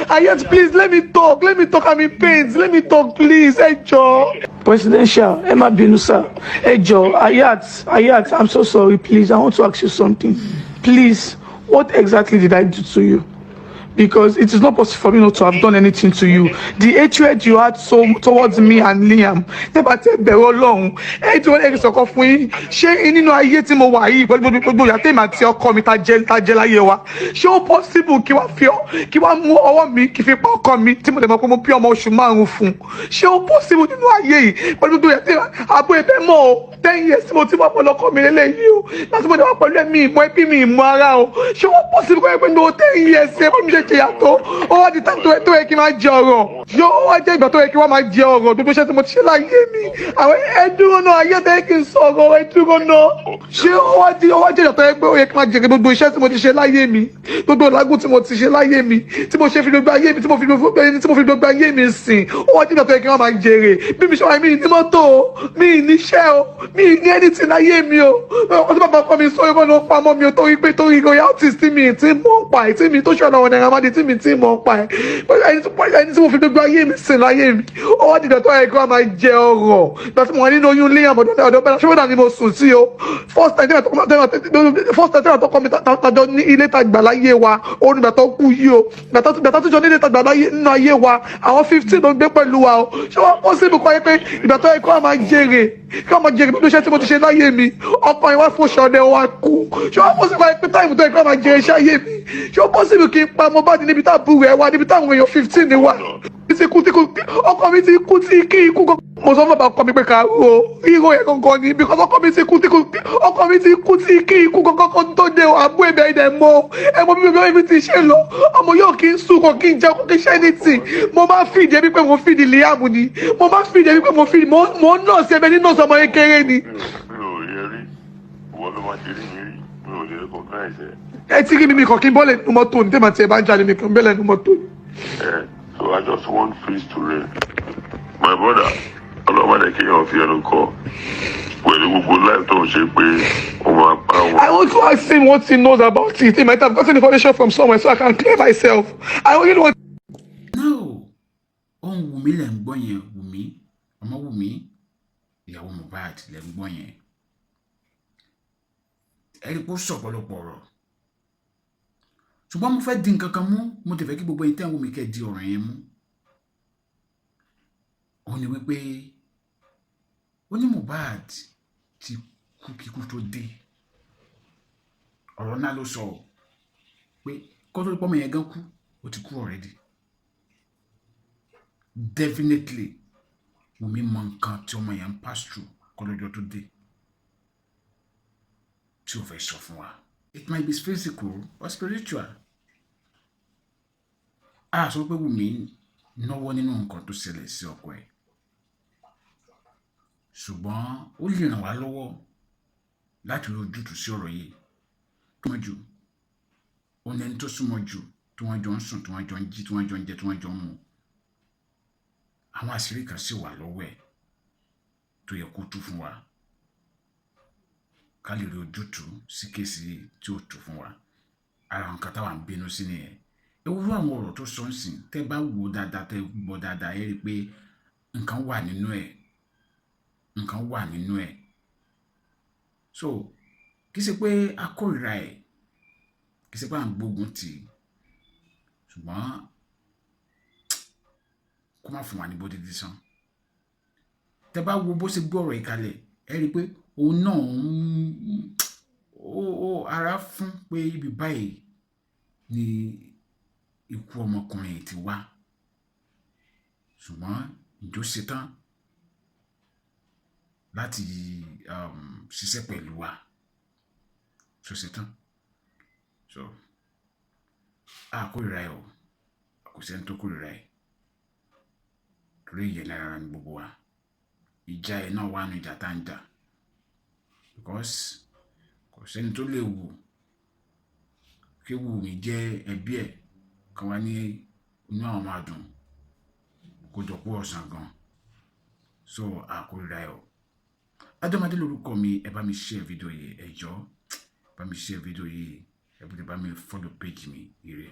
Ayat, please let me talk. Let me talk. I'm in pains. Let me talk, please. Ẹ jọ̀ọ́. Presidential, ẹ má bínú sir. Ẹ jọ̀ọ́, Ayat, Ayat, I'm so sorry. Please, I want to ask you something. Please, what exactly did I do to you? Because it is not possible for me not to have done anything to you. The hatred you had so towards me and Liam, nígbà tí ẹ bẹ̀rù Ọlọ́run, ẹ tí wọ́n lè sọ̀kọ fún yín, ṣé nínú ayé tí mo wà yìí, pẹ̀lú gbogbo ìyà tèmi àti ọkọ mi ta jẹ láyé wa, ṣé ó possible kí wá fi ọ kí wá mú ọwọ́ mi kí fi pa ọkọ mi tí mo dẹ̀ mọ̀ pé mo bí ọmọ oṣù 5 fún un? Ṣé ó possible nínú ayé yìí pẹ̀lú gbogbo ìyà tèmi àbọ̀ ẹ̀bẹ̀ mọ́ o, 10 years tí mo ti wà pẹ̀lú ọkọ mi lélẹ́yìí o, láti mo dẹ̀ wà pẹ̀lú ẹ̀mí ìmọ̀ ẹbí mi ìmọ̀ ara o, ṣé ó possible kọ́ ẹ pé ní 10 years ẹ bọ́ mi ṣe ṣe yàtọ̀, ó wá di time tó yẹ kí n máa jẹ ọ̀rọ̀, yóò ó wá jẹ́ ìgbà tó yẹ kí wọ́n máa jẹ ọ̀rọ̀ gbogbo iṣẹ́ tí mo ti ṣe láyé mi? Àwọn ẹ dúró náà, ayé tó yẹ kí n sọ̀rọ̀, ẹ dúró náà. Ṣé ó wá jẹ́ ìgbà tó yẹ pé ó yẹ kí n máa jẹ gbogbo iṣẹ́ tí mo ti ṣe láyé mi, gbogbo làágùn tí mo ti ṣe láyé mi, tí mo ṣe fi gbogbo ayé mi, tí mo fi gbogbo ayé mi sìn, ó wá jẹ́ ìgbà tó yẹ kí wọ́n máa jèrè? Bí mi ṣe wà, mí ní mọ́tò o, mi ní iṣẹ́ o, mi ní anything láyé mi o. Ọkọ tí bàbá ọkọ mi sọ ìkọ́ ló pamọ́ mi o, torí pé torí royalties tí mi ti mọ̀ pa ẹ̀, tí mi tó ṣọ̀nà ọ̀nà ìrànmọ́dé tí mi ti mọ̀ pa ẹ̀, ẹni tí mo fi gbogbo ayé mi sìn láyé mi, ó wá dìgbà tó yẹ kí wọ́n máa jẹ ọrọ̀. Ìgbà tí mo wà nínú oyún Liam, ọ̀dọ̀ bẹ́ẹ̀ ṣọ́dà ni mo sùn sí o. First time tí wọ́n tọkọ mi tàjọ ní ilé ta gbà láyé wa, ó ní ìgbà tó kú yìí o. Ìgbà tó jọ ní ilé ta gbà láyé nínú ayé wa, àwọn 15 ló ń gbé pẹ̀lú wa o. Ṣé wọ́n possible kọ́ yẹ pé ìgbà tó yẹ kí wọ́n máa jèrè, kí wọ́n máa jèrè gbogbo iṣẹ́ tí mo ti ṣe láyé mi, ọkọ yẹn wá fún ṣọdẹ wa kú? Ṣé wọ́n possible kọ́ yẹ pé time tó yẹ kí wọ́n máa jèrè iṣẹ́ ayé mi, ṣé ó possible kí n pa Mohbad níbi tá àbúrò ẹ̀ wá, níbi táwọn èèyàn 15 ni wà ti kú, tí kú, ọkọ mi ti kú, tí kí ikú kan? Mo sọ fún bàbá ọkọ mi pé ká ro ríro yẹn gangan ni, because ọkọ mi ti kú, tí kú, ọkọ mi ti kú, tí kí ikú gangan kan tó dé o. Àbú ẹ̀bẹ̀ ẹ̀dẹ̀ mọ ẹ mọ bí bíbí ti ṣe lọ, ọmọ yóò kí n sùn, kò kí n jẹun, kò kí n ṣe anything. Mo máa ń fìdí ẹbí pé mo fìdí Liam ni, mo máa ń fìdí ẹbí pé mo fìdí, mo ń nurse ẹbẹ ní nurse ọmọ kékeré ni. Mi ò rí ẹ rí, ìwọ ló máa ti rí mi rí, mi ò lè recognize ẹ. Ẹ ti rí mi, mi kàn kí n bọ́lẹ̀ nínú mọ́tò ní tèmi àti ẹ̀ bá ń jáde, mi kàn bọ́lẹ̀ nínú mọ́tò ni. Eh, so I just want peace to reign. My brother, ọlọ́mọdé kéèyàn fi ẹnu kọ pẹ̀lú gbogbo life tó ń ṣe pé ó máa pa wọn. I want to ask him what he knows about it. He might have gotten information from somewhere so I can clear myself. I only want Now, ohun Wùmí lẹ̀ ń gbọ́ yẹn. Wùmí, ọmọ Wùmí, ìyàwó Mohbad lẹ̀ ń gbọ́ yẹn. Ẹ rí i pé ó sọ ọ̀pọ̀lọpọ̀ ọ̀rọ̀, ṣùgbọ́n mo fẹ́ di nǹkan kan mú. Mo tẹ̀ fẹ́ kí gbogbo ẹ̀yin tẹ́ ń wò mí kẹ́ di ọ̀rọ̀ yẹn mú. Òun ni wípé ó ní Mohbad ti kú kíkú tó dé. Ọ̀rọ̀ náà ló sọ ọ́ pé kó tó pọ́nmọ yẹn gan kú, ó ti kú already. Definitely, Wùmí mọ nǹkan tí ọmọ yẹn ń pass through kọ́lọ́jọ́ tó dé tí ó fẹ́ sọ fún wa. It might be physical or spiritual. A sọ pé Wùmí náwó nínú nǹkan tó ṣẹlẹ̀ sí ọkọ ẹ̀, ṣùgbọ́n ó lè ràn wá lọ́wọ́ láti rí ojútùú sí ọ̀rọ̀ yìí. Tó mọ̀ jù ó ní ẹni tó súnmọ́ jù, tí wọ́n jọ ń sùn, tí wọ́n jọ ń jí, tí wọ́n jọ ń jẹ, tí wọ́n jọ ń mu. Àwọn àṣírí kan sì wà lọ́wọ́ ẹ̀ tó yẹ kó tú fún wa, ká lè rí ojútùú sí case yìí. Tí ó tú fún wa, ara nǹkan táwa ń bínú sí nìyẹn. Ewúrú àwọn ọ̀rọ̀ tó sọ ń sìn, tẹ́ bá wò ó dáadáa, tẹ́ gbọ́ dáadáa, ẹ rí i pé nǹkan wà nínú ẹ̀, nǹkan wà nínú ẹ̀. So kì í ṣe pé a kórìíra ẹ̀, kì í ṣe pé à ń gbógun tì í, ṣùgbọ́n kó má fún wa ní bódìdí sàn. Tẹ́ bá wo bó ṣe gbọ́ ọ̀rọ̀ yìí kalẹ̀, ẹ rí i pé òun náà ń ó ara fún pé ibi báyìí ni ikú ọmọkùnrin yìí ti wá, ṣùgbọ́n ìjọ ṣetán láti ṣiṣẹ́ pẹ̀lú wa tó ṣetán. So a kórìíra ẹ o, kò sẹ́ni tó kórìíra ẹ, torí ìyẹn lára ní gbogbo wa. Ìjà ẹ̀ náà wà nù ìjà tá ń jà, because kò sẹ́ni tó lè wù kí Wùmí jẹ́ ẹbí ẹ̀ kan wá ní inú àwọn máa dùn kó jọ pọ̀ ọ̀sán gan. So a kórìíra ẹ o. Adọ́mọdé lórúkọ mi. Ẹ bá mi share fídíò yìí, ẹ jọ̀ọ́, bá mi share fídíò yìí, ẹ bá mi follow page mi. Ire.